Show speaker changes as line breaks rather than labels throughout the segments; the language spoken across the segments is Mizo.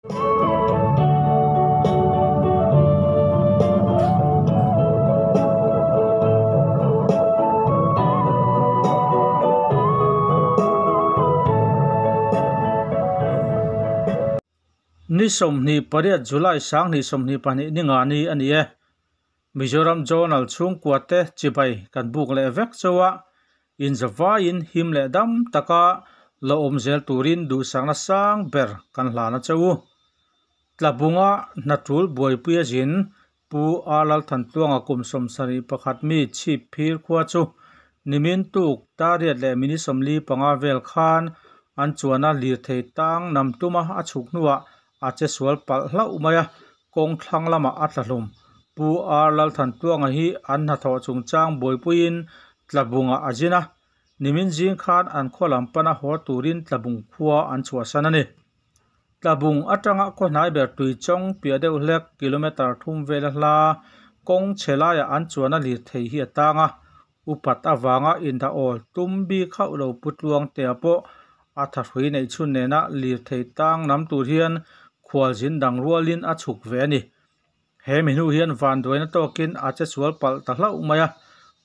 Ni 28 July 2022 ni nga ni a ni e. Mizoram Journal chhungkua te chibai kan buk leh vek chauh a, inzavaiin him leh dam taka la awm zel turin duhsakna sang ber kan hlan a chauh u. Tlabunga hnatul buaipui a zin Pu A Lalthantluanga kum 71 mi chhip phir khua chu nimin tuk tariat leh mini 45 vel khan an chuana lirthei tang nam tuma a chhuk hnuah a che sual palh hlauh mai a, kawng thlang lamah a tla hlum. Pu A Lalthantluanga hi an hnathawh chungchang buaipuiin Tlabungah a zin a, nimin zing khan an khaw lam pana haw turin Tlabung khua an chhuahsan a ni. Tlabung atanga khaw hnai ber tui chawng piah deuh hlek kilometre thum vela hla kawng chhe laiah an chuan a lirthei hi a tang a, upat avanga indah awl tum bik hauh lo Pu Tluangtea pawh a thahrui neih chhun nena lirthei tang nam tur hian khualzin dang rualin a chhuk ve a ni. He mi hnu hian vanduaina tawkin a che sual palh ta hlauh mai a,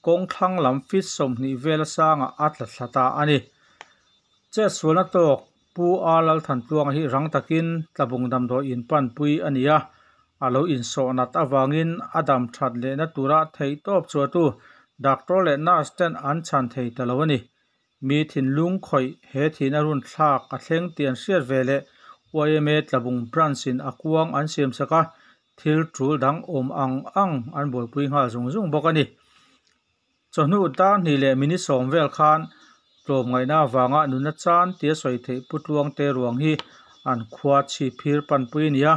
kawng thlang lam feet 20 vela sangah a tla thla ta a ni. Chet sualna tawk Pu A Lalthantluanga hi rang takin Tlabung damdawi in panpui a ni a, a lo insawh nat avangin a dam that lehna tura theihtawp chhuahtu doctor leh nurse ten an chhan thei ta lo a ni. Mi thinlung khawih he thihna run thlak a thleng tih an hriat ve leh YMA Tlabung branch in a kuang an siam sak a, thil tul dang awm ang ang an buaipui nghal zung zung bawk a ni. Chawhnu dar hnih leh mini 10 vel khan tlawmngaihna avanga nunna chan tia sawi theih Pu Tluangte ruang hi an khua chhip phir panpui a ni a.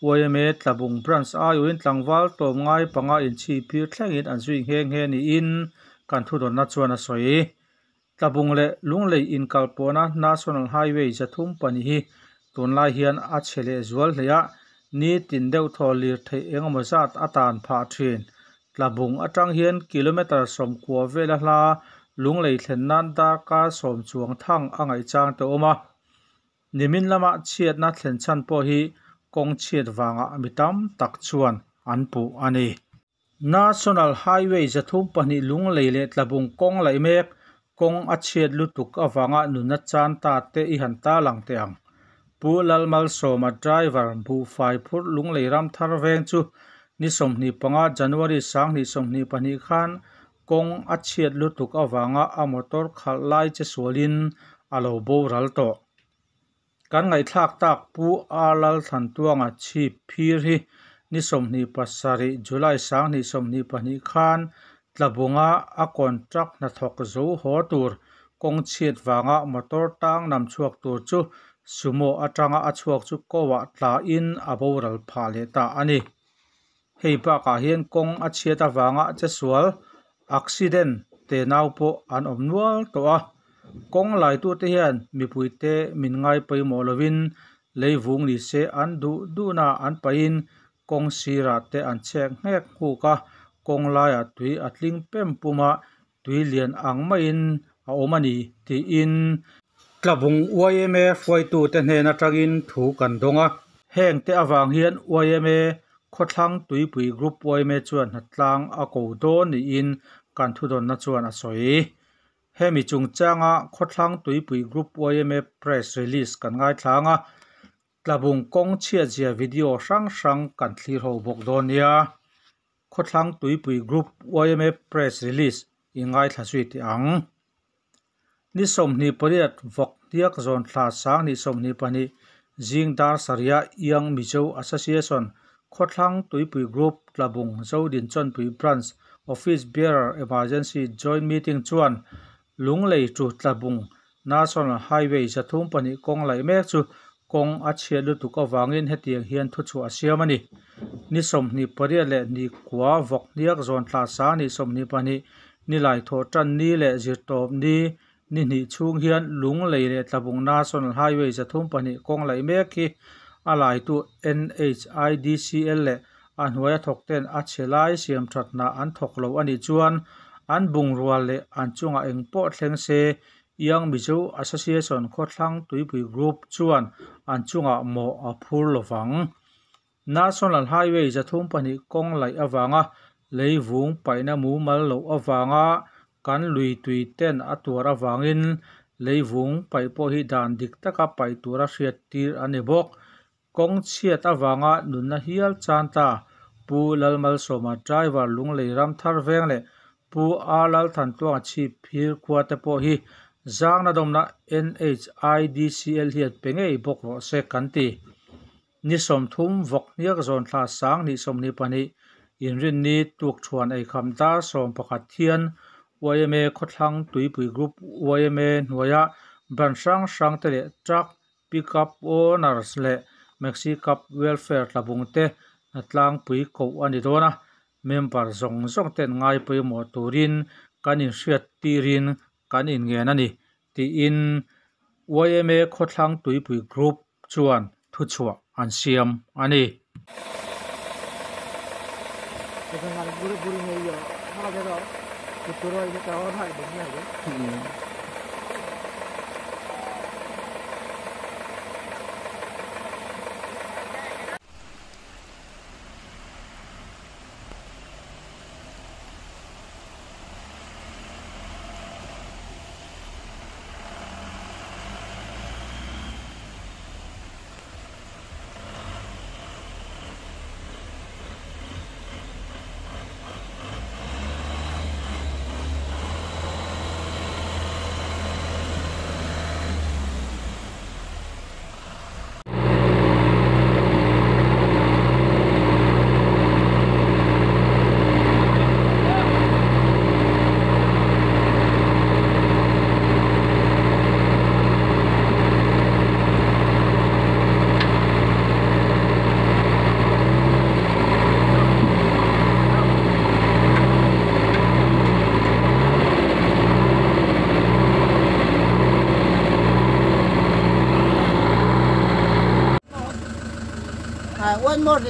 YMA Tlabung branch aiawhin tlangval tlawmngai panga inchhip phir thlengin an zui nghe nghe niin kan thudawnna chuan a sawi. Tlabung leh Lunglei inkalpawhna National Highway 32 hi tunlai hian a chhe leh zual hle a, ni tin deuh thaw lirtheih engemaw zat a tan phah thin. Tlabung atang hian kilometre 90 vela hla Lunglei thlen nan darkar 10 chuang thang a ngaihchang te awm a. Nimin lama chhiatna thlen chhan pawh hi kawng chhiat vangah mi tam tak chuan an puh a ni. National Highway 32 Lunglei leh Tlabung kawng laih mek kawng a chhiat lutuk avanga nunna chan ta te i han ta lang teh ang. Pu Lalmalsawma driver buhfai phurh Lunglei ram thar veng chu ni 25 January 2022 khan kawng a chhiat lutuk avanga a motor khalh lai che sualin a lo boral tawh. Kan ngaihthlak tak Pu A Lalthantluanga chhip phir hi ni 27 July 2022 khan Tlabunga a contract hnathawk zo haw tur kawng chhiat vanga motor tang nam chhuak tur chu sumo atanga a chhuak chu kawah tla in a boral phah leh ta a ni. Hei bakah hian kawng a chhiat avanga che sual accident te nau pawh an awm nual tawh a. Kawng laitu te hian mipui te min ngai pawimawh lovin leivung ni se an duh duhna an pahin kawng sirah te an chhek nghek nghuk a, kawng laiah tui a tling pem puma tui lian ang maiin a awm a ni tiin Tlabung YMA hruaitu te hnen atangin thu kan dawng a. Heng te avang hian YMA Khawthlang Tuipui Group YMA chuan hnatlang a ko dawn niin kan thudawnna chuan a sawi. Hemi chungchanga Khawthlang Tuipui Group YMA press release kan ngaithlang a, Tlabung kawng chhiat zia video hrang hrang kan thlir ho bawk dawn nia. Khawthlang Tuipui Group YMA press release i ngaithla zui teh ang. Ni 28 vawk hniak zawn thla 2022 zing dar saria Young Mizo Association Khawthlang Tuipui Group Tlabung Zodin Chawnpui Branch Office Bearer Emergency Joint Meeting chuan Lunglei to Tlabung National Highway 32 kawng laih mek chu kawng a chhiat lutuk awangin hetiang hian thuchhuah a siam a ni. Ni 28 leh ni kua vawk hniak zawn thla 2022 ni lai thaw tan ni leh zirtawp ni ni hnih chhung hian Lunglei leh Tlabung National Highway 32 kawng laih mek hi a laitu NHIDCL leh a hnuai a thawk ten a chhe lai siam thatna an thawk lo a nih chuan an bung rual leh an chungah eng pawh thleng se Young Mizo Association Khawthlang Tuipui Group chuan an chungah mawh a phur lovang. National Highway 32 kawng laih avanga leivung paihna mumal loh avanga kan lui tui ten a tuar avangin leivung paih pawh hi dan dik taka paih tura hriat tir a ni bawk. Kawng chhiat avanga nunna hial chan ta Pu Lalmalsawma driver Lunglei Ramthar veng leh Pu A Lalthantluanga chhip phir khua te pawh hi zangna dawmna NHIDCL hian pe ngei bawk rawh se kan ti. Ni 30 vawk hniak zawn thla 2022 inrinni tuk thuan eikham dar 11 hian YMA Khawthlang Tuipui Group YMA hnuaia branch hrang hrang te leh truck pickup owners leh maxi cab welfare tlabung te tlangpui koh a ni dawn a. Member zawng zawng ten ngai pawimawh turin kan inhriat tirin kan inngen a ni tiin YMA Khawthlang Tuipui Group chuan thuchhuah an siam a ni.
One more.